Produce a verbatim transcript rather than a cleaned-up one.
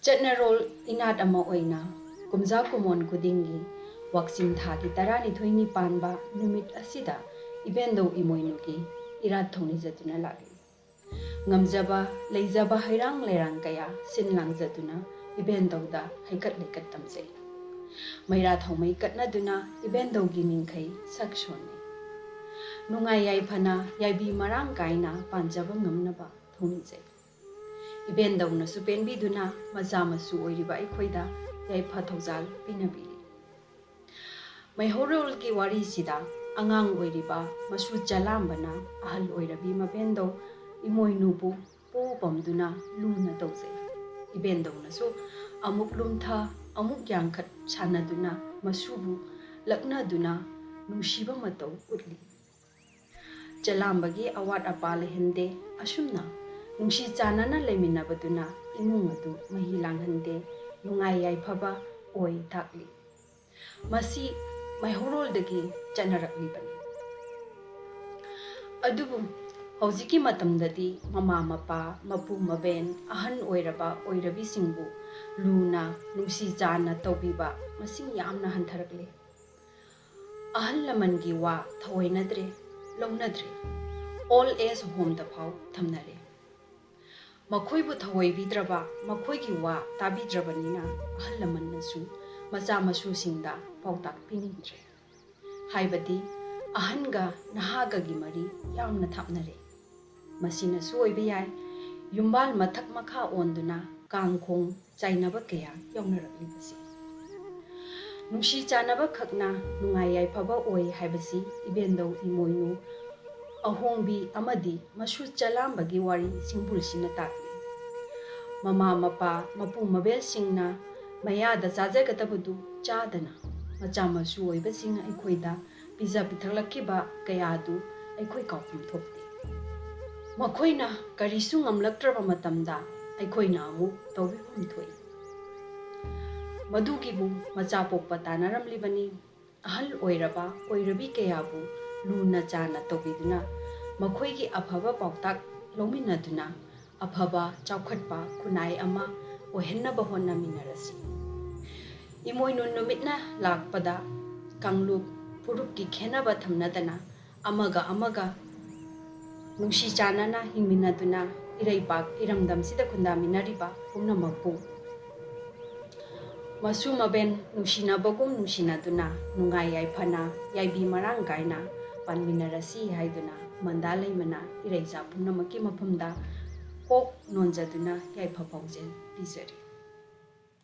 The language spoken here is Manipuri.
ꯆꯠꯅꯔꯣꯜ ꯏꯅꯥꯠ ꯑꯃ ꯑꯣꯏꯅ ꯀꯨꯝꯖꯥ ꯀꯨꯃꯣꯟ ꯈꯨꯗꯤꯡꯒꯤ ꯋꯥꯛꯆꯤꯡ ꯊꯥꯒꯤ ꯇꯔꯥꯅꯤꯊꯣꯏꯅꯤ ꯄꯥꯟꯕ ꯅꯨꯃꯤꯠ ꯑꯁꯤꯗ ꯏꯕꯦꯟꯗꯧ ꯏꯃꯣꯏꯅꯨꯒꯤ ꯏꯔꯥꯠ ꯊꯧꯅꯤꯖꯗꯨꯅ ꯂꯥꯛꯂꯤ꯫ ꯉꯝꯖꯕ ꯂꯩꯖꯕ ꯍꯩꯔꯥꯡ ꯂꯩꯔꯥꯡ ꯀꯌꯥ ꯁꯤꯟ ꯂꯥꯡꯖꯗꯨꯅ ꯏꯕꯦꯟꯗꯧꯗ ꯍꯩꯀꯠ ꯂꯩꯀꯠ ꯇꯝꯖꯩ꯫ ꯃꯩꯔꯥ ꯊꯧꯃꯩ ꯀꯠꯅꯗꯨꯅ ꯏꯕꯦꯟꯗꯧꯒꯤ ꯅꯤꯡꯈꯩ ꯁꯛ ꯁꯣꯟꯅꯩ꯫ ꯅꯨꯡꯉꯥꯏ ꯌꯥꯏꯐꯅ ꯌꯥꯏꯕꯤ ꯃꯔꯥꯡ ꯀꯥꯏꯅ ꯄꯥꯟꯖꯕ ꯉꯝꯅꯕ ꯊꯧꯅꯤꯖꯩ꯫ ꯏꯕꯦꯟꯗꯧꯅꯁꯨ ꯄꯦꯟꯕꯤꯗꯨꯅ ꯃꯆꯥ ꯃꯁꯨ ꯑꯣꯏꯔꯤꯕ ꯑꯩꯈꯣꯏꯗ ꯌꯥꯏꯐ ꯊꯧꯖꯥꯜ ꯄꯤꯅꯕꯤꯔꯤ꯫ ꯃꯩꯍꯧꯔꯣꯜꯒꯤ ꯋꯥꯔꯤꯁꯤꯗ ꯑꯉꯥꯡ ꯑꯣꯏꯔꯤꯕ ꯃꯁꯨ ꯆꯂꯥꯝꯕꯅ ꯑꯍꯜ ꯑꯣꯏꯔꯕꯤ ꯃꯕꯦꯟꯗꯧ ꯏꯃꯣꯏꯅꯨꯕꯨ ꯄꯨ ꯄꯝꯗꯨꯅ ꯂꯨꯅ ꯇꯧꯖꯩ꯫ ꯏꯕꯦꯟꯗꯧꯅꯁꯨ ꯑꯃꯨꯛ ꯂꯨꯝꯊ ꯑꯃꯨꯛ ꯌꯥꯡꯈꯠ ꯁꯥꯟꯅꯗꯨꯅ ꯃꯁꯨꯕꯨ ꯂꯛꯅꯗꯨꯅ ꯅꯨꯡꯁꯤꯕ ꯃꯇꯧ ꯎꯠꯂꯤ꯫ ꯆꯂꯥꯝꯕꯒꯤ ꯑꯋꯥꯠ ꯑꯄꯥ ꯂꯩꯍꯟꯗꯦ꯫ ꯑꯁꯨꯝꯅ ꯅꯨꯡꯁꯤ ꯆꯥꯟꯅꯅ ꯂꯩꯃꯤꯟꯅꯕꯗꯨꯅ ꯏꯃꯨꯡ ꯑꯗꯨ ꯃꯍꯤ ꯂꯥꯡꯍꯟꯗꯦ, ꯅꯨꯡꯉꯥꯏ ꯌꯥꯏꯐꯕ ꯑꯣꯏ ꯇꯥꯛꯂꯤ꯫ ꯃꯁꯤ ꯃꯩꯍꯧꯔꯣꯜꯗꯒꯤ ꯆꯠꯅꯔꯛꯂꯤꯕꯅꯤ꯫ ꯑꯗꯨꯕꯨ ꯍꯧꯖꯤꯛꯀꯤ ꯃꯇꯝꯗꯗꯤ ꯃꯃꯥ ꯃꯄꯥ, ꯃꯄꯨ ꯃꯕꯦꯟ, ꯑꯍꯟ ꯑꯣꯏꯔꯕ ꯑꯣꯏꯔꯕꯤꯁꯤꯡꯕꯨ ꯂꯨꯅ ꯅꯨꯡꯁꯤ ꯆꯥꯟꯅ ꯇꯧꯕꯤꯕ ꯃꯁꯤꯡ ꯌꯥꯝꯅ ꯍꯟꯊꯔꯛꯂꯦ꯫ ꯑꯍꯜ ꯂꯃꯟꯒꯤ ꯋꯥ ꯊꯑꯣꯏꯅꯗ꯭ꯔꯦ, ꯂꯧꯅꯗ꯭ꯔꯦ꯫ ꯑꯣꯜ ꯑꯦꯖ ꯍꯣꯝꯗ ꯐꯥꯎ ꯊꯝꯅꯔꯦ꯫ ꯃꯈꯣꯏꯕꯨ ꯊꯑꯣꯏꯕꯤꯗ꯭ꯔꯕ, ꯃꯈꯣꯏꯒꯤ ꯋꯥ ꯇꯥꯕꯤꯗ꯭ꯔꯕꯅꯤꯅ ꯑꯍꯜ ꯂꯃꯟꯅꯁꯨ ꯃꯆꯥ ꯃꯁꯨꯁꯤꯡꯗ ꯄꯥꯎꯇꯥꯛ ꯄꯤꯅꯤꯡꯗ꯭ꯔꯦ꯫ ꯍꯥꯏꯕꯗꯤ ꯑꯍꯟꯒ ꯅꯍꯥꯒꯒꯤ ꯃꯔꯤ ꯌꯥꯝꯅ ꯊꯥꯞꯅꯔꯦ꯫ ꯃꯁꯤꯅꯁꯨ ꯑꯣꯏꯕ ꯌꯥꯏ, ꯌꯨꯝꯕꯥꯜ ꯃꯊꯛ ꯃꯈꯥ ꯑꯣꯟꯗꯨꯅ ꯀꯥꯡꯈꯣꯡ ꯆꯥꯏꯅꯕ ꯀꯌꯥ ꯌꯥꯎꯅꯔꯛꯂꯤꯕꯁꯦ꯫ ꯅꯨꯡꯁꯤ ꯆꯥꯟꯅꯕ ꯈꯛꯅ ꯅꯨꯡꯉꯥꯏ ꯌꯥꯏꯐꯕ ꯑꯣꯏ ꯍꯥꯏꯕꯁꯤ ꯏꯕꯦꯟꯗꯧ ꯏꯃꯣꯏꯅꯨ ꯑꯍꯣꯡꯕꯤ ꯑꯃꯗꯤ ꯃꯁꯨ ꯆꯂꯥꯝꯕꯒꯤ ꯋꯥꯔꯤ ꯁꯤꯡꯕꯨꯜꯁꯤꯅ ꯇꯥꯛꯂꯤ꯫ ꯃꯃꯥ ꯃꯄꯥ, ꯃꯄꯨ ꯃꯕꯦꯜꯁꯤꯡꯅ ꯃꯌꯥꯗ ꯆꯥꯖꯒꯗꯕꯗꯨ ꯆꯥꯗꯅ ꯃꯆꯥ ꯃꯁꯨ ꯑꯣꯏꯕꯁꯤꯡ ꯑꯩꯈꯣꯏꯗ ꯄꯤꯖ ꯄꯤꯊꯛꯂꯛꯈꯤꯕ ꯀꯌꯥꯗꯨ ꯑꯩꯈꯣꯏ ꯀꯥꯎꯐꯝ ꯊꯣꯛꯇꯦ꯫ ꯃꯈꯣꯏꯅ ꯀꯔꯤꯁꯨ ꯉꯝꯂꯛꯇ꯭ꯔꯕ ꯃꯇꯝꯗ ꯑꯩꯈꯣꯏꯅ ꯑꯃꯨꯛ ꯇꯧꯕꯤꯐꯝ ꯊꯣꯛꯏ꯫ ꯃꯗꯨꯒꯤꯕꯨ ꯃꯆꯥ ꯄꯣꯛꯄ ꯇꯥꯟꯅꯔꯝꯂꯤꯕꯅꯤ꯫ ꯑꯍꯜ ꯑꯣꯏꯔꯕ ꯑꯣꯏꯔꯕꯤ ꯀꯌꯥꯕꯨ ꯂꯨꯅ ꯆꯥꯟꯅ ꯇꯧꯕꯤꯗꯨꯅ ꯃꯈꯣꯏꯒꯤ ꯑꯐꯕ ꯄꯥꯎꯇꯥꯛ ꯂꯧꯃꯤꯟꯅꯗꯨꯅ ꯑꯐꯕ ꯆꯥꯎꯈꯠꯄ ꯈꯨꯟꯅꯥꯏ ꯑꯃ ꯑꯣꯏꯍꯟꯅꯕ ꯍꯣꯠꯅꯃꯤꯟꯅꯔꯁꯤ꯫ ꯏꯃꯣꯏꯅꯨ ꯅꯨꯃꯤꯠꯅ ꯂꯥꯛꯄꯗ ꯀꯥꯡꯂꯨꯞ ꯐꯨꯔꯨꯞꯀꯤ ꯈꯦꯟꯅꯕ ꯊꯝꯅꯗꯅ ꯑꯃꯒ ꯑꯃꯒ ꯅꯨꯡꯁꯤ ꯆꯥꯟꯅꯅ ꯍꯤꯡꯃꯤꯟꯅꯗꯨꯅ ꯏꯔꯩꯄꯥꯛ ꯏꯔꯝꯗꯝꯁꯤꯗ ꯈꯨꯟꯗꯥꯃꯤꯟꯅꯔꯤꯕ ꯄꯨꯝꯅꯃꯛꯄꯨ ꯃꯁꯨ ꯃꯕꯦꯟ ꯅꯨꯡꯁꯤꯅꯕꯒꯨꯝ ꯅꯨꯡꯁꯤꯅꯗꯨꯅ ꯅꯨꯡꯉꯥꯏ ꯌꯥꯏꯐꯅ ꯌꯥꯏꯕꯤ ꯃꯔꯥꯡ ꯀꯥꯏꯅ ꯄꯥꯟꯃꯤꯟꯅꯔꯁꯤ ꯍꯥꯏꯗꯨꯅ ꯃꯟꯗꯥ ꯂꯩꯃꯅ ꯏꯔꯩꯆꯥ ꯄꯨꯝꯅꯃꯛꯀꯤ ꯃꯐꯝꯗ ꯀꯣꯛ ꯅꯣꯟꯖꯗꯨꯅ ꯌꯥꯏꯐ ꯄꯥꯎꯖꯦꯜ ꯄꯤꯖꯔꯤ꯫